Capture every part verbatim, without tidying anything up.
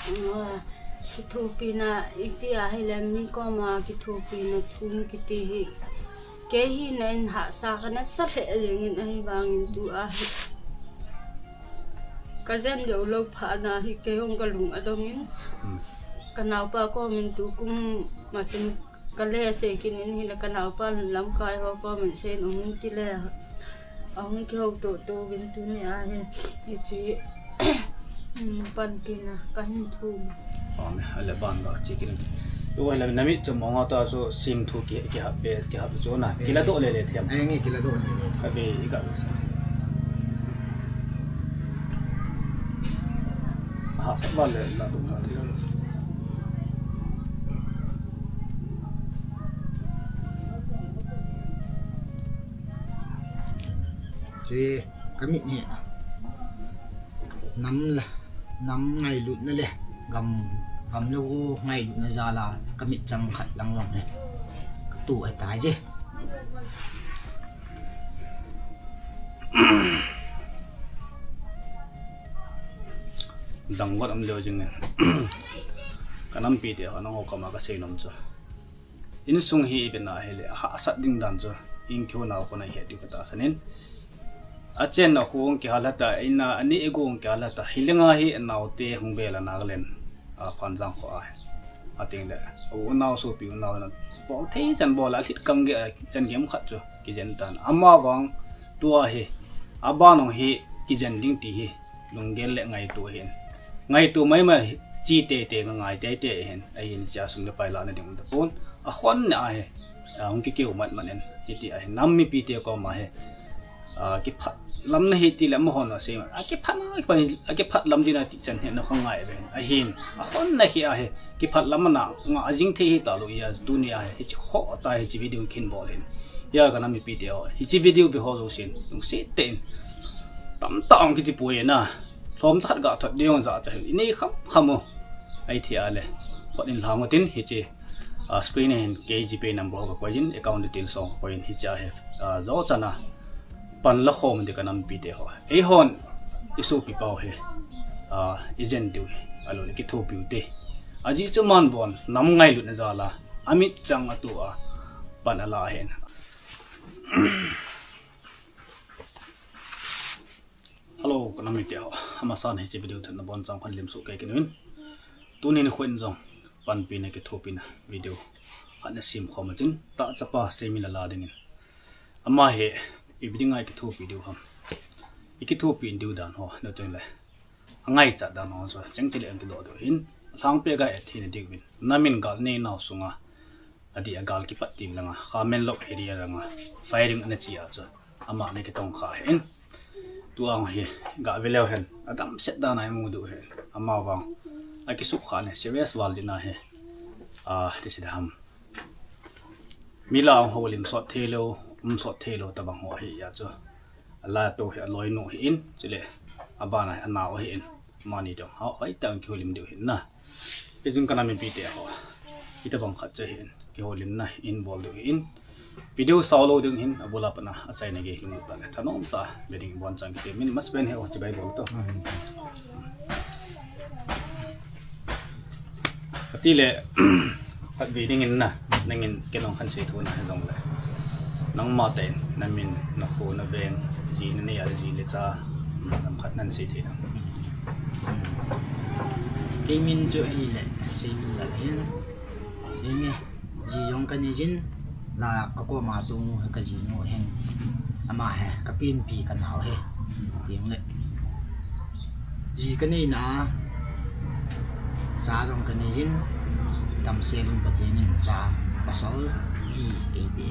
Kithopina iti ahile mi koma kithopina thum kiti hi. Kei hi na in hahsa kana sa lheh jengin ahivangin tu ahi. Ka jen deu lou phat na hi kei hung ka lung adongin. Ka naopa komin tu kum ma chun ka le se kinin hile ka naopa lamkai ho komin sen ung kile. Ahung kihou to to vin tuni ahi. Hichi panpina kahin thum. Amen. Ale ban ga chi kin. Yo, ale namit chu monga ta so sim thu ki, kihap pe, kihap chu na. Kila do le le thiam. Ai nge kila do le le. Abi i ga sa. Ha sa ba le la do ta thiam. Chi. Ka mit hi nam la, nam ngailutna le gam, gam le go ngailutna jal a ka mit chang khat lang jong hi ka tu ahi tai je. Dang got am leo jing ne. Ka nampi te ho nangho koma ka sei nom chu. Insung hi i vena hile, a hahsat ding dan chu, in kihou nau khun a i het diu ka tahsan in. A chen a khu hung kihal hata, in a ani i gu hung kihal hata, hi lenga hi a naute hung bel a Nagaland, a Phanjang kho a. A ting le, u nau sopi u nau na, bol thei chan bol a, lhit kang ge a, chan gem khat chu, kijen tan. Ama vang, tua hi, a ban hung hi, kijen ding ti hi. Lunggel le ngaito hin. Ngaito mai mai chi te te nga ngai te te hin. Ahin sia sum le pai la na ding um ta pon. A khon na ahi. A hung ki keu mat man en. Hiti ahi. Nam mipi te koma hi. A kiphat lam na hiti le ma hon na sei ma. A kiphat na, a kiphat lam dina ti chan hin na khong ngai ve. Ahin. A khon na hi ahi. Kiphat lam na nga a jing thei hi ta lo ya tuni ahi. Hichi kho ta hichi video khin bol hin. Ya ka nam mipi te ho. Hichi video ve ho jo sin. Lungset te in. Tamtah ong kiti poi na. Lhom cha khat ga thot ding ong ja cha hin. I nei kham kham o. Ai thi a le. Khot in lhang utin hichi. A screen a hin K G Pay number ho ka koi in, account details ho ka koi in hichi a hi. A jo cha na. Pan la khom ti ka nampi te ho. Ei hon i sopi pau hi. A i jen diu hi. A lo ni ki thopiu te. A ji chu man bon nam ngailutna jal a. A mit chang a tu a. Pan a la hin. Hello, ka nam mite ho. Amasan hichi video thanna bon chang khan lim su kai kin win. Tuni ni khun jong panpina kithopina video khat na sim khom atin ta chapa semi la la dingin. Ama hi i biding ai kithopi diu ham. I kithopi diu dan ho na tun le. A ngaichat dan ho so cheng chile an kido do hin. Lhangpi ga e thina diu vin. Namin gal nei nau sunga. Adi a gal kipat tim langa, Khamenlok area langa, firing ana chi a chu, ama na kitong kha hin. Tu ang hi, ga ve leu hen, a damset dan a i mu diu hin, ama vang, a kisukha ne, serious val ding ahi, a, ti si da ham. Mi la ang ho lim sot thei lou, um sot thei lou, tabang ho hi ya chu. A la to hi a loi nu hi in, chule, a ban a hi a nau hi in, mani dong, hao, hoi tang kihoulim diu hin na. Ijun ka nam mipi te ho. Ita bang khat che hin. Kihoulimna in bol diu hin. Video sao lou ding hin. Abul a pat na. A chaina gei lunglut tah le. Thanom tah. Le ding bon chang kiti min. Mas pen he o chibai bol to. Ati le. Khat ve ding in na. Nangin ken ong khan sei thou na he jong le. Nangma te. Na min. Na kho na veng. Ji na nei a ji le cha. Nam khat nan sei thei na. Kei min chu ahile, Seiminlal ahin. Henge, ji jong kanei jin, la ka koma tu nu hi ka ji nu ahin. Ama hi, ka pinpi ka nao hi. Ting le. Ji kanei na, cha jong kanei jin, damsel in Pathen in cha, pasal li eipe.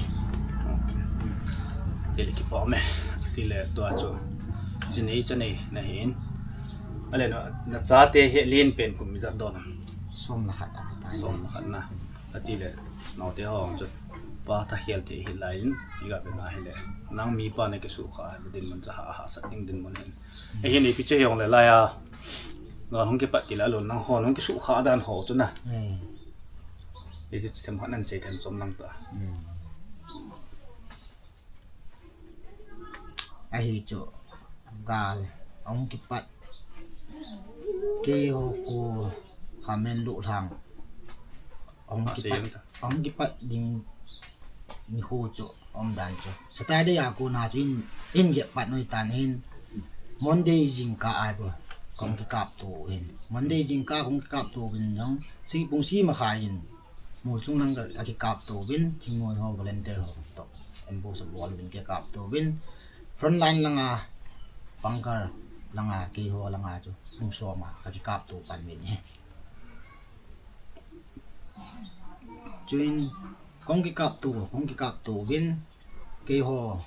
Tile kipa me, tile tua chu. Ji nei cha nei na hin. Ale na, na chate hi len pen kum ijat don. Som le khat a tai. Som le khat na. Ati le, naote ho ang chu. Pa tha khel te hi lai in, i ga be na hi le. Nang mi pa na kisukha, le dinmun cha ha, ha, sat ding dinmun hin. E hin i pi che hi ong le lai a. Nang hung kipat ti la lo, nang ho, nang kisukha dan ho chu na. Hmm. I chi them khat nan sei them som nang ta. Hmm. Ahi chu gal ahung kipat. Keiho khu Phamen luhlang. Hung kipat, hung kipat ding nikho chu, um dan chu. Saturday a kona chu in, in geh pat noi tan hin. Monday jingkah a bou. Kong kikap to hin. Monday jingkah kong kikap to bin jong. Si pung si makhai in. Mol chung lang a kikap to bin. Thingnoi ho volunteer ho to. Ambush abol bin kikap to bin. Front line langa. Bunker langa. Keiho langa chu. Pung som a. Ka kikap to pan bin he. Chuin kong kikap to, kong kikap to uvin, keiho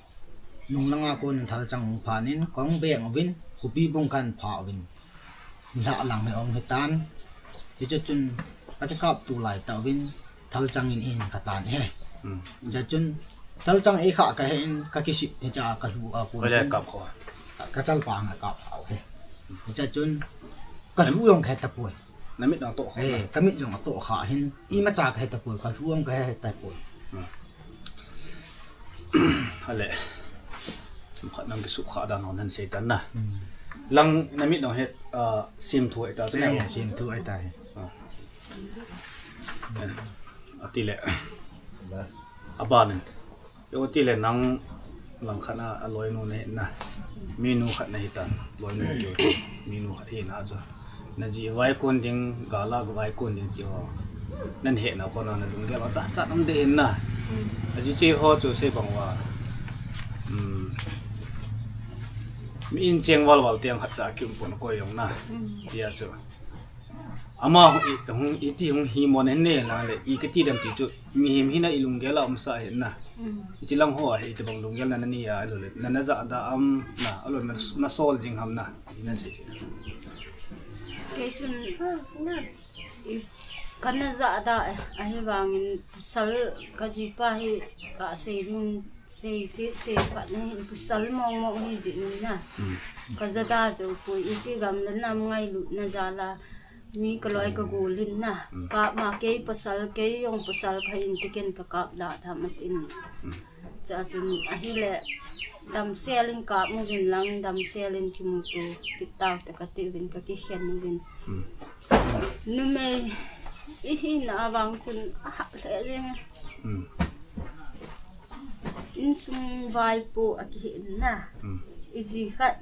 nung langa kon thalchang hung phanin, kong beng uvin, kopi bung kan pha uvin. Nilhah lang hi ong hitan. Hiche chun ka kikap to lai tah uvin, thalchang in in kha tan he. Hmm. Hiche chun thalchang ei kha ka hin, ka kisip hicha ka lhu a kon. Hoilai kap kho? Ka, ka chalpang a kap kha u he. Hiche chun ka lhu jong ka he tapoi. Na mit jong atoh kha. Eh, ka mit jong atoh kha hin. Imacha ka he tapoi, ka lhu jong ka he tapoi. Hmm. Ale. Khat nang kisukha dan hon han sei tan na. Hmm. Lang na mit jong he, ah, sim thu ai ta chu na. Eh, sim thu ai ta he. Ah. Eh, ati le. Aban in. Yo ti le nang lang khat a, a loinu na hi na. Minu khat na hi tan. Loinu keu ti. Minu khat hi na chu. Na ji vai kon ding, gala vai kon ding ti ho. Nan he na kon na lunggel a chat chat um de hin na. Mm. A ji chi ho chu sei bang uva. Um. Mi in cheng val val tiang khat cha kim pon koi jong na. Mm. Tia chu. Ama hung i, hung iti hung hi mo ne ne la le, i kati dam ti chu, mihem hina i lunggel a um sa hin na. Mm. Ichi lang ho a hi, itobang lunggel na na nei a, alo le, na na ja da am na, alo na, na sol jing ham na, i na sei. Kei chun, i, ka na ja da, eh, ahivangin pasal ka jipa hi, ka sei ding, sei, sei, sei pa na hin pasal mong mong hi ji ni na. Mm. Ka ja da jo poi, iti gam na nam ngailut na ja la, Mi ka loi ka gol in na. Mm. Kap ma kei pasal, kei jong pasal ka hin tiken ka kap da tham atin. Mm. Cha chun ahile damsel in kap uvin lang, damsel in kimuto kit tau te ka ti uvin ka kikhen uvin. Mm. Numei i hina vang chun ahah lheh jeng. Mm. Insung vaipo a kihi in na. Hmm. I ji khat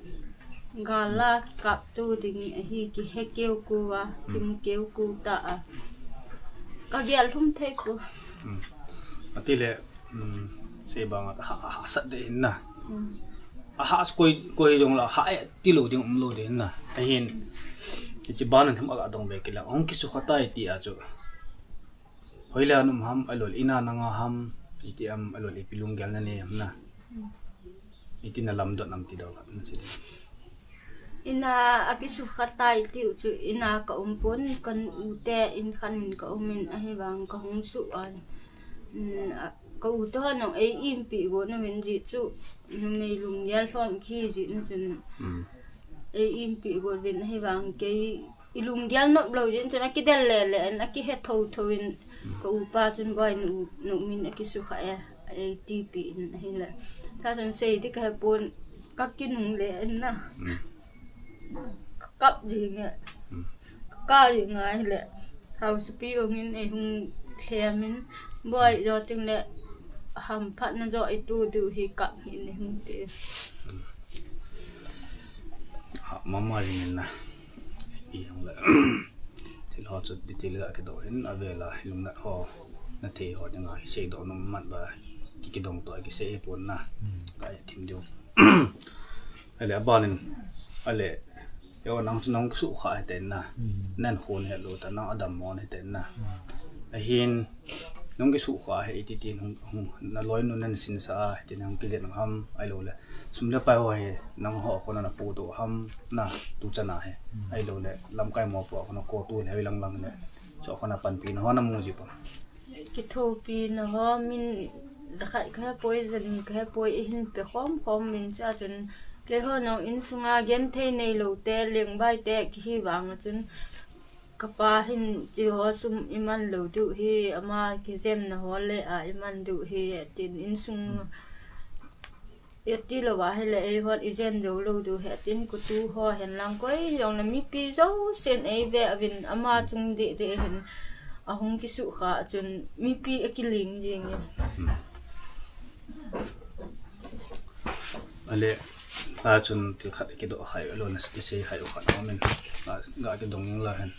gala kap tu ding ahi kihe keu ko a, hmm, kimu keu ko ta a. Ka gel lhum thei ko. Hmm. Ati le, hmm, sei bang a ha, ha, hahsat de in na. Hmm. A ha koi, koi jong la ha e ti lou ding um lou de in na. Ahin. Hichi ban an tham a ka dong be kila. Hung kisukha tai ti a chu. Hoilai a na um ham, ahilou le ina na nga ham, iti ham, ahilou le ipi lunggel na nei ham na. Iti na lamdot nam ti dol khat na sei. Ina a kisukha tai tiu chu ina ka um pon, ka u te in khan in ka um in ahivang ka hung suh an. Mm, a, ka u te ho nong ei impi go na vin ji chu numei lunggel lhom ki ji na chun. Mm. Ei impi go vin ahivang kei I lunggel nop lou jin chun akidel le le in akihe tho tho in ka upa chun boi nu, nu min akisukha e, e tipi in ahile. Sa chun sei di kahe pon kakinung le in na. Mm. Kakap jing e. Mm. Kaka jing ahile. Hausapi ong in eihung lhem in boi jo ting le hamphatna jo itu diu hi kap hi in eihung ti. Ha, mama jing in na. I hung le. Thil ho chu detail a kidoh in, avela lungnat ho, na thei ho dinga kiseidoh nom mat ba, ki, kidong to kisei pon na. Hmm. Ka thim diu. Ale, aban in, ale, yo nang chu nang kisukha hite na. Hmm. Nan khun he lo ta na, adam mon hite na. Hmm. Ahin, nang kisukha he iti ti nang, nang, na loinu nan sinsa a, iti nang kijen ham, ahilou le. Sum le pai ho hi, nang ho kona na pudoh ham na, tu chana hi. Hmm. Ahilou le, lamkai mopo kona ko tu le, lang lang le. Cho kona panpina ho na mu ji pon. Kithopina ho min jakhat kahe poi, jani kahe poi, eihin pe khom khom min cha chun. Keiho nong insunga genthei neilou te, lengbai te, kihi vang a chun. Kapa hin chi ho sum iman lou diu hi, ama kijemna ho le a iman diu hi, tin insung. Hmm. Iti lou va hile eihon ijen jou lou diu ahi, tin kutu ho hen lang koi jong le mipi jousen eive uvin ama chung deh deh hin ahung kisukha chun mipi akiling jing e. Hmm. Ale, a chun thil khat kidoh hai, alou na kisei hai u khat aumin. Ga, ga kidong jing la hen.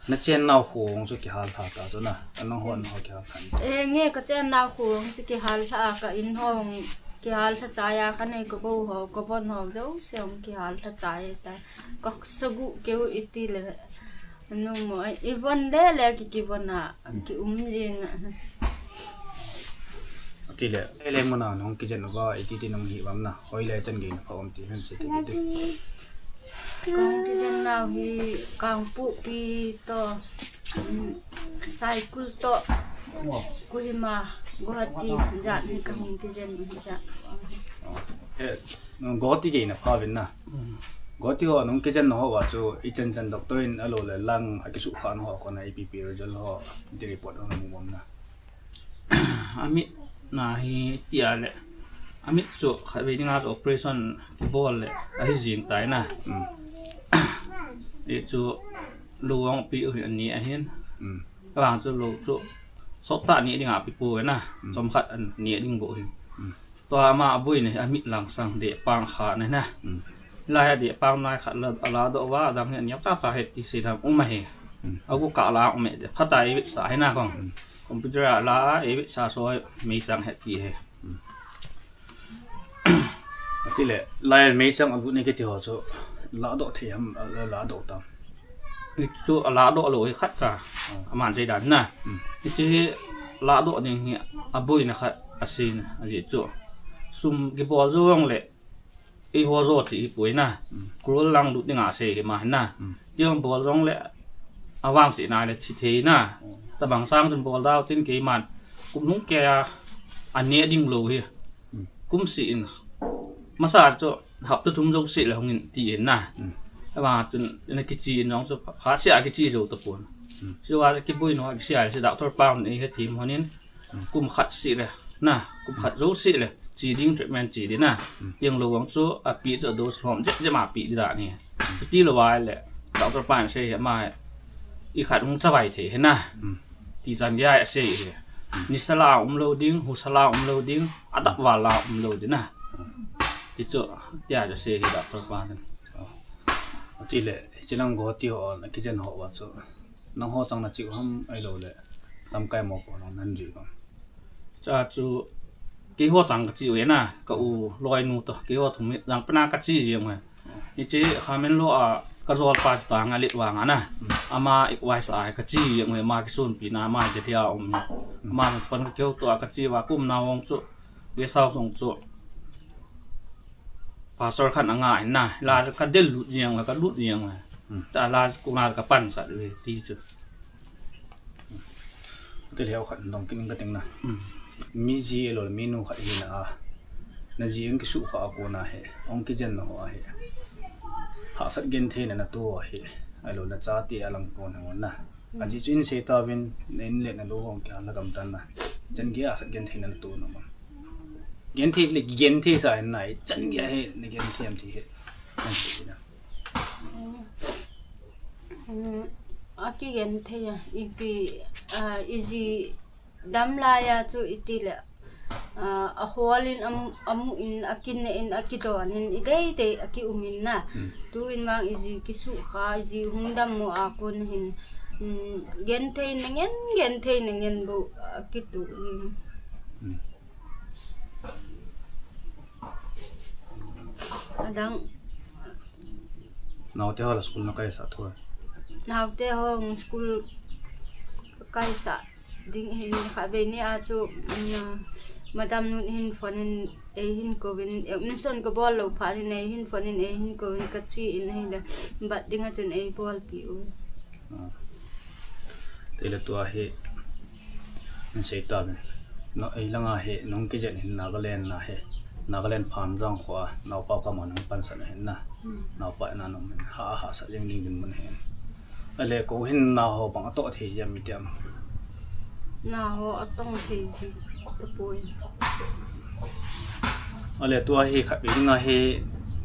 Na chennau khu chu kihal lha ta chu na, a nang ho, nang ho kihal lha. E, nge ka chennau khu chu kihal lha, ka in ho kihal lha chai a, ka nei ka gou ho, ka von ho jouse kihal lha chai ta. Ka sagu keu iti le. Anu mo, i von le le ki, ki von a, ki um jing a. Ati le, le le mo na, nong kijen uva, iti ti nong hi vam na, hoi le chan gei na pha um ti hen se ti ti. Kong kijen nau hi Kangpokpi to, um, Saikul to, Kohima, Guwahati, jat hi kong kijen hi jat. Eh, Guwahati gei na pha vin na. Mm. Guwahati ho nong kijen na ho va chu, ichan chan doctor in alou le lang, akisukha na ho kona A P P result ho, ti report ho mu bom na. Amit na hi tia le. Amit chu khatvei dinga chu operation kibol le ahi jing tai na. Mm. I chu lou ong pi u hi ani ahin. Mm. Vang chu lou chu sot ta ni dinga pi pu na. Mm. Chomkhat ani ding bou hin. Mm. Tua ama aboi na hi amit langsang deh pang kha na na. Mm. Lai a deh pang nai khat la, ala doh va, adang hi aniau cha cha het ti sei dam um ahi. Mm. Agu ka la um e, phatai vit sa hi na kong. Mm. Computer a la a, e vit sa so mei chang het ti he. Mm. Ati le, lai mei chang agu ne kiti ho chu, la doh thei ham, la, la doh tam. Hi chu ala doh lou hi khat cha. Mm. Aman sei dan na. Mm. Hi chu hi la doh ding hi aboi na khat asin, aji chu. Sum kibol jou jong le, eiho jo ti i pui na. Mm. Cruel lang lut dinga sei hi ma na. Mm. Tiang bol jong le, avang si na le thi thei na. Mm. Tabang sang chun bol dau tin keiman. Kum lung ke a, ani ding lou hi. Mm. Kum si in. Masa chu hapta thum jou si le hung in ti in na. Mm. Avang chun na kichi in jong chu pha si a kichi jou ta pon. Mm. Si va kibui no a kichi a si doctor pa un ei he thim honin. Mm. Kum khat si le, na, kum khat jou si le, chi ding treatment chi di na. Mm. Tiang lou vang chu, api chu a dose lhom jep jep ma pi di da ni. Mm. Ti lou vai le, doctor pa in sei hi ama hi, i khat hung chavai thei hi na. Mm. Ti chan dia sei hi. Mm. Nisa la um lou ding, husa la um lou ding, adap val la um lou ding na. Mm. Ti chu, tia chu sei hi doctor pa in. Oh. Ati le, hiche lang Guwahati ho, na kijen ho va chu. Nangho chang na chi u ham ahilou le, lamkai mo ko nang nan ji bang. Cha chu, keiho chang ka chi u e na, ka u loi nu to, keiho thum hi, jang pana ka chi jeng u e. Hiche khamen lo a, ka jol pa ta nga let vang a na. Mm. Ama ik vai sa ai ka chi jeng u e, ama kisun pi na, ama je thia um. Mm. Ama phone ka keu to a ka chi va kum na hong chu, guest house hong chu. Pastor khat anga in na, la ka del lut jeng, ka lut jeng. Mm. Ta la ku na ka pan sa le ti chu. Te lheo khat dong kin ka ting na. Mm. Mi ji lo mi nu khat hi na a. Na ji in kisu kha a ko na he. Ong kijen na ho a he. Hahsat genthei na na to a he. Ahilou na chate a lang ko na ho na. Mm. Aji chu in sei ta vin, na in le na lou hong kia la gam tan na. Chan gei a hahsat genthei na na to na ma. Genthei le genthei sa in na, chan gei a he na genthei am ti he. Nan ti na. Mm, a kigenthei a, ipi, ah, iji dam lai a chu iti le, ah, a hol in am-, amu in a kin in a kidon in i dei dei a ki um in na. Mm. Tu in vang iji kisu kha, iji hung dam mo a kon hin, mm, genthei na ngen, genthei na ngen bou a kitu in. Mm. Adang. Naote ho la school na kaisa thu. Naote ho school kaisa ding hin kha ve ni a chu, mm, madam nun hin phone in ei hin ko vin, eh, nison ko bol lou pha ni ei hin phone in ei hin ko vin ka chi in hin da bat ding a chun ei bol pi u. Ah. Te le tua hi, in sei ta vin. No, ei langa hi, nong kijen hin Nagaland na hi. Nagaland phan jang kho a, naopa ka ma nong pan sa na hin na. Hmm. Naopa na nong ha, ha sa jeng ding din mun hin. Ale ko hin na ho bang a to thei jam mi tiam. Na ho a tong thei ji ta poi. Ale tua hi khatvei dinga hi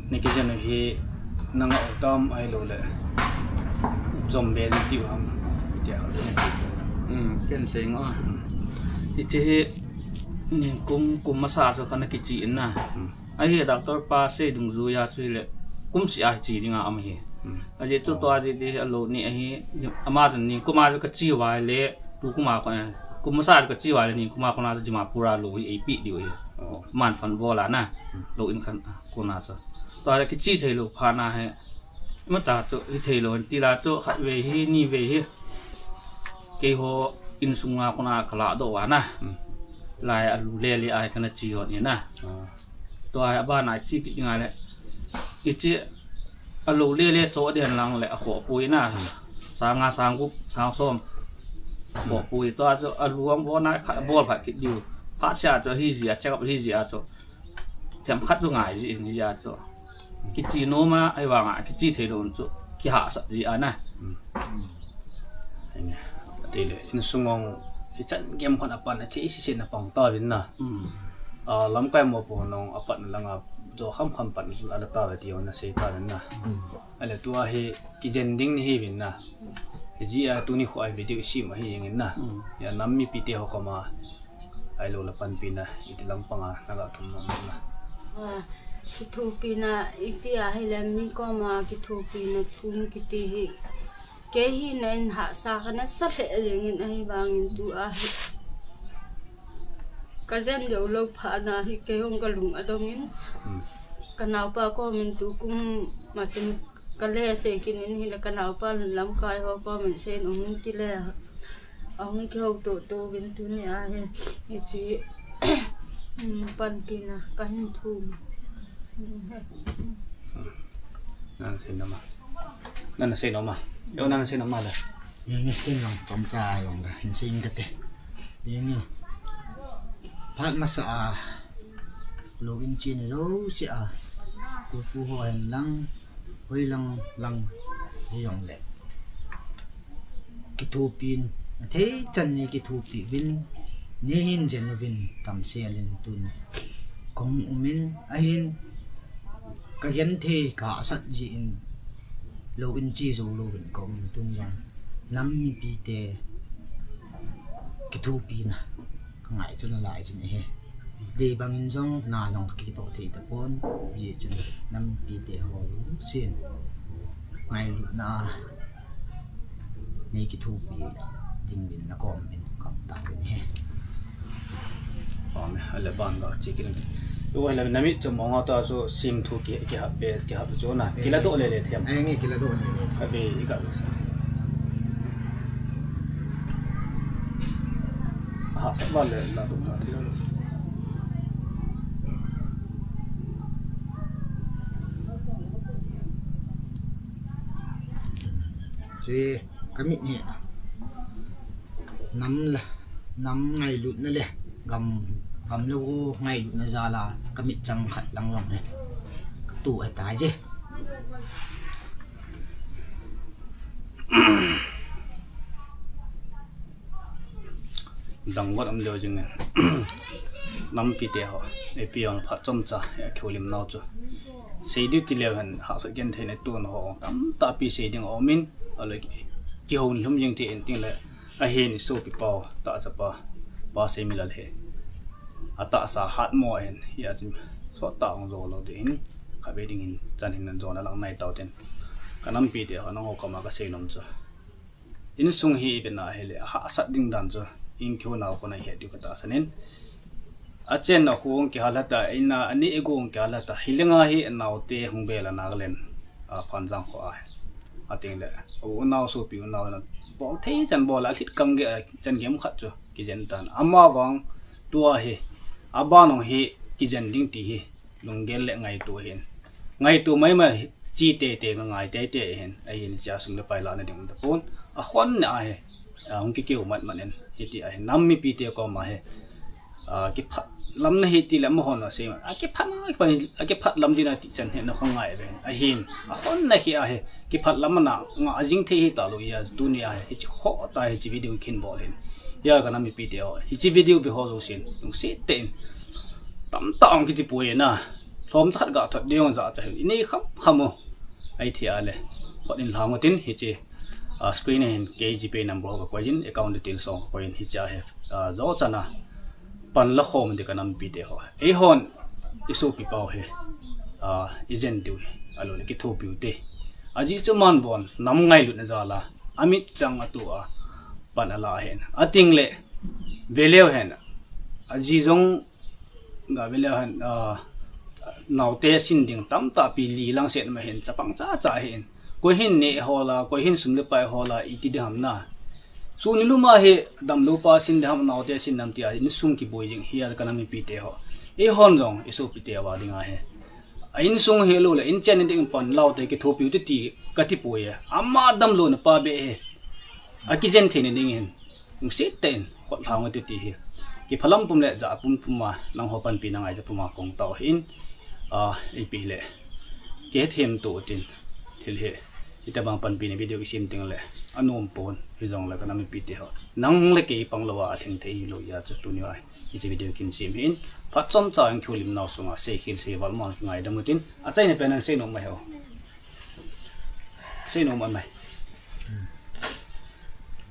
na kijen u hi na ngah u tam ahilou le jom be ding tiu ham, tia khat. Ken sei nga. Hiche hi nikum, kum masa chu kana kichi in na. Ahi, doctor pa sei dungjuia chu hile kum seh a hi chi dinga um ahi. Ajeh chu tua di di alou ni ahi, ama chun nikum a chu kachi uva le, tukum a kon, kum masa chu kachi uva le nikum a kona chu Dimapur a lou hi eipeh diu ahi. Manphan bol a na, lou in khan kona chu. Tua le kichi theilou phat na hi, imacha chu hithei lou in tila chu khatvei hi, nivei hi keiho insunga kona kalah doh uva na. Lai alu lele a hi kana chi hon in na. Tua hi abana chi kit dinga le, hiche alou lele cho den lang le akhohpoi na. Sang nga, sang gup, sang som akhohpoi. Tua chu alu ang bona khat bol phat kit diu. Phat seh a chu hijeh a, check up hijeh a chu themkhat chu ngai jeh in hijeh a chu kichi nom a, ahivanga kichi theilou chu kihahsat jeh a na. Atile insung ong hichan gem khon apan athei sese na pang tauvin na. Lamkai mopo nong apatna langa jo khamkham pan chu ala tauve ti jong nasei tauvin na. Ale tua hi kijen ding nahiuvin na. Hijeh a tuni kho a video isem ahi jengin na. Hia nam mipite ho koma ahilou le panpina iti lampanga naga thum nom na. Kithopina iti ahile mi koma kithopina thum kiti hi, kei hina in hahsa kana sa lheh jengin ahivangin tua hi kajen jou lou phat na hi kei jong kalung adongin, kanaopa komin tukum ma chun kale sei kit in hile kanaopa lamkai ho komin sei in ahung kile, ahung kihoutoh touvin tuni a hi hiche panpina kahin thum. Nana sei nom a, nana sei nom a, nana sei nom a le. Ken jong chomcha jong kahin sei inge kati. Phat masa a lou in chena jouse a, koipu ho hen lang, hoilang lang hijongle kithopin, athei chan nei kithopi uvin, neihin jen uvin tamsel in tun kahung umin ahin, kagenthei kahahsat jeh in lou in che jou louvin kaumin tun jong nam mipite kithopina kangaichat nalai jin ahi. Dei bangin jong na jong kakitoh thei tapon, hijeh chun nam mipite ho jousen ngailutna a nei kithopi dinguvin nakomin kaum tauvin ahi. Ale ban ga che kit in. Tua hile namit chu monga tua chu semthu kihap be, kihap chu na kiladoh lele them. Nge kiladoh lele them. Abe iga sa. Hahsat val le ladoh ta thei. Che kamit hi nam la, nam ngailutna le gam, gam le go ngailutna jal a kamit chang khat lang jong hi katoh ahitai je. Dangvut um leu jingin, nampite ho, ipi jong phat chomcha akihoulim nau chu sei diu tileu hen, hahsat genthei na tuna ho tamtah pi sei ding aumin, ale kihou lhum jing thei in tin le, ahin isopi pau tahchapa Pa Seimilal hi atahsa hatmo ahin, hijeh chun sottah hung jou lou ding in, khatvei dingin chan hin nan jona lang nai tau tin, kanampite ho nangho koma kasei nom chu, insung hi ipi na hile ahahsat ding dan chu, in kihou nau khon a ihet diu katahsan in, achenna hung kihal hata, in a ani igu hung kihal hata, hilenga hi naote hung bel a Nagaland a Panjang kho a, ating le u unau sopi unau na bol thei chan bol a lhit kang ge a chan gem khat chu kijen tan, amavang tua hi aban jong hi kijen ding ti hi lunggel le ngaito hin, ngaito maimai, che teitei ngai teitei hin, ahin hichea sum le pai lahna ding um tapon, akhonna ahi, hung kikeu matmat in hiti ahi, nam mipite koma hi kiphat lamna hi tile amahon asei ma, akiphat, akiphat lam dina ti chan hi nakhangai ve ahin, akhonna hi ahi, kiphat lamna ngah jing thei hitalou hia, tuni ahi hiche khoh tah hiche video khin bol hin, hia kanam mipite ho, hiche video ve ho jousen lungset tah in Tamtah ong kiti poi na. Lhom cha khat ga thot ding ong ja cha hin. Inei kham kham u. Ahi thei a le. Khut in lhang utin hiche. A screen a hin K G Pay number ho ka koi in, account details ho ka koi in hiche a hi. A jo chan a. Pan la khom ding ka nam mipite ho. Eihon i sopi pau hi. A i jen diu hi. Ahilou le kithopiu te. Ajeh chu aman bon nam ngailutna jal a. Amit chang a tu a. Pan ala hin. Ating le. Veleu hin. Aji jong Ga veleu hen, a, naote sin ding tamtah pi li lang set ma hin chapang cha cha hin. Koi hin neh hol a, koi hin sum le pai hol a, iti ding ham na. Suni lum a hi damlou pa sin ding ham, naote sin ding ham tia, insung kiboi ding hi a ka nam mipite ho. Eihon jong, i sopite a va ding a hi. A insung hi lou le, in chen ding pan laote kithopiu te ti ka ti poi e. Ama damlouna pa beh hi. A kijen theina ding hin. Hung set tah in, khut lhang u te ti hi. Kiphalam pum le ja pum pum a, nangho panpina ngaija pum a kong tao hin, a, ipi le. Kihethemto tin, thil hi. Hitabang panpina video kisem teng le, anom pon, hijong le ka nam mipite ho. Nang le kei panglou a, atheng thei lou a, chu tuni a, hiche video kin sem hin. Phat chomcha in kiholim nau sunga, seikhel seival ma ngaidam u tin, achaina pen a seinom mai ho. Seinom mai.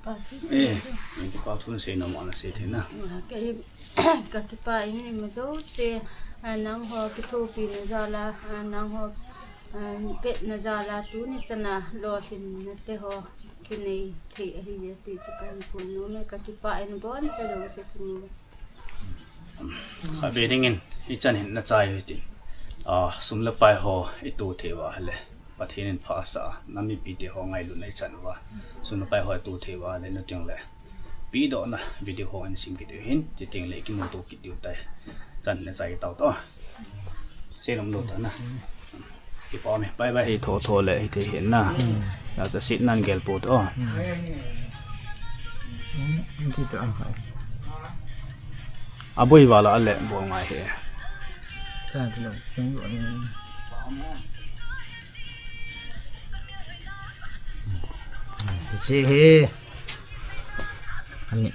Pa thu Eh, seinom. Kipa thu seinom ana sei thei na. Ah, ka, ka kipah in ima jouse, ah, nangho kithopina jal a, ah, nangho, ah, vetna jal a tuni chan a lolhinna te ho kinei thei ahi e ti chu kahin phongnom e, ka kipah in aboncha jouse chu. Khatvei dingin, ichan hin nachai u hitin. A, sum le pai ho itu thei uva ahile. Pathen in phasah a, nam mipite ho ngailutna ichan uva. Sum le pai ho itu thei uva ahile, nuteng le. Pedohna video ho hin sem kit u hin, chuteng le kimuto kit diu tai. Chan nachai tau to. Seinom lou ta na. Kipa me, bye bye. Hi tho tho le, hithei hin na. Hmm. Ya cha sit nan gel po to. Hmm. Hmm, ti to ang. Aboi vala ale bol ngai he. Ka ti lo, chung lo ni. Hiche hi. Ami.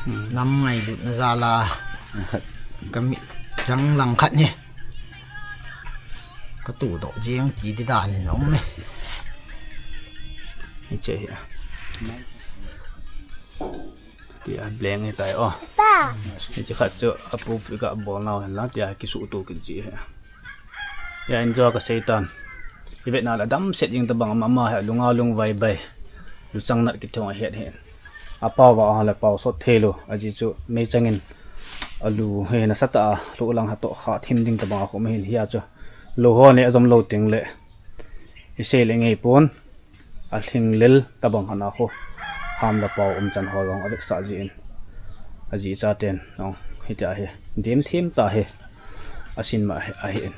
Hmm. Nam ngailutna jal a. Kami chang lang khat ni. Ka tudoh jeng ti di dan in um e. Hiche hi. Tia blank hitai o. Pa. Hiche khat chu apu fika bol nau hen lang tia kisuhto kit ji hi. Ya in jo ka seitan. Ivetna la damset jeng tabang ama ama hi lunga lungvai bai. Luchang nat kithong ahet hi. Apao va ahile pao sot thei lou. Ajeh chu meichang in alu hi nasatah a lou lang ha toh kha thim ding tabang a khum hin hia chu. Lou ho ne ajom lou teng le. Isei le ngei pon. Alhinglel tabang hana khu. Ham le pao umchan ho jong avetsah ji in. Aji chaten jong hitia hi. Dem them ta hi. Asin ma hi, ahi in.